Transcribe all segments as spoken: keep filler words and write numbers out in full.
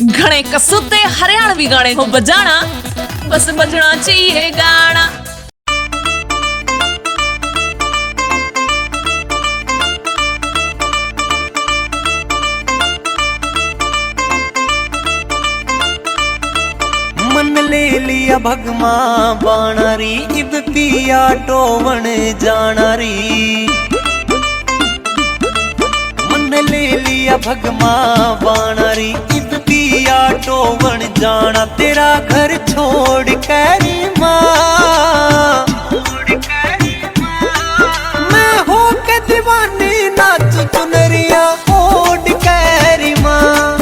घणे कसूते हरियाणवी गाने को बजाना, बस बजना चाहिए गाना। मन ले लिया भगमा बाणा री, इब पिया टोवण जाणा री। मन ले लिया भगमा बाणा री, इब पिया टोवण जाणा, तेरा घर छोड़ के री माँ। मैं होके दीवानी नाचू चुनरिया ओढ़ के री माँ।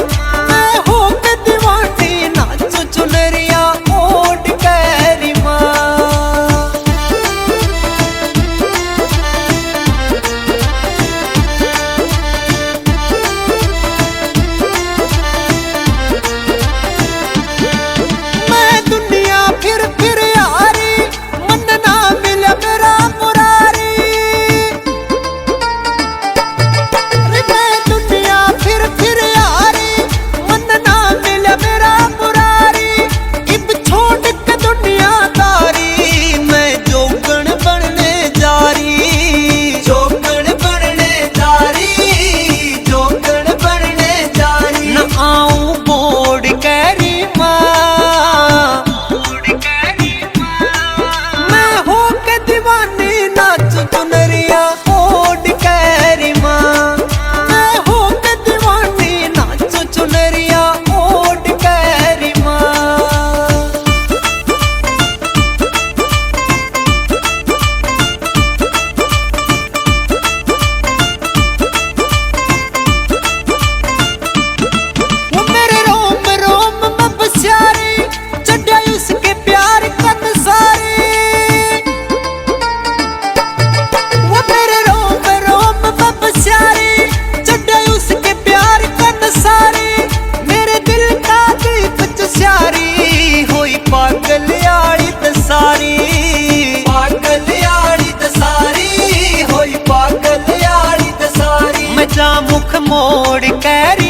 मैं होके दीवानी नाचू चुनरिया ओढ़ के री माँ। मैं दुनिया फिर फिर हारी, मन ना मिले मेरा मुरारी। अरे मैं दुनिया फिर फिर हारी, मन ना मिले मेरा मुरारी। इब छोड़ के दुनियादारी, मैं जोगण बनने जा री। जोगण बनने जा री, जोगण बनने जा री। न आऊं बोर्ड के री माँ। मैं होके दीवानी नाचू चुनरिया ओढ़ के री माँ। मैं होके दीवानी नाचू चुनरिया ओढ़ के री माँ। वो मेरे रोम रोम में बसिया रे, चढ़या उसके प्यार का नशा रे। वो मेरे रोम रोम में बसिया रे, चढ़या उसके प्यार का नशा रे। मेरे दिल का दीप चुसिया रे, होई पागल आली दशा रे। पागल आली दशा रे, होई पागल आली दशा रे। मैं जा मुख मोड़ के री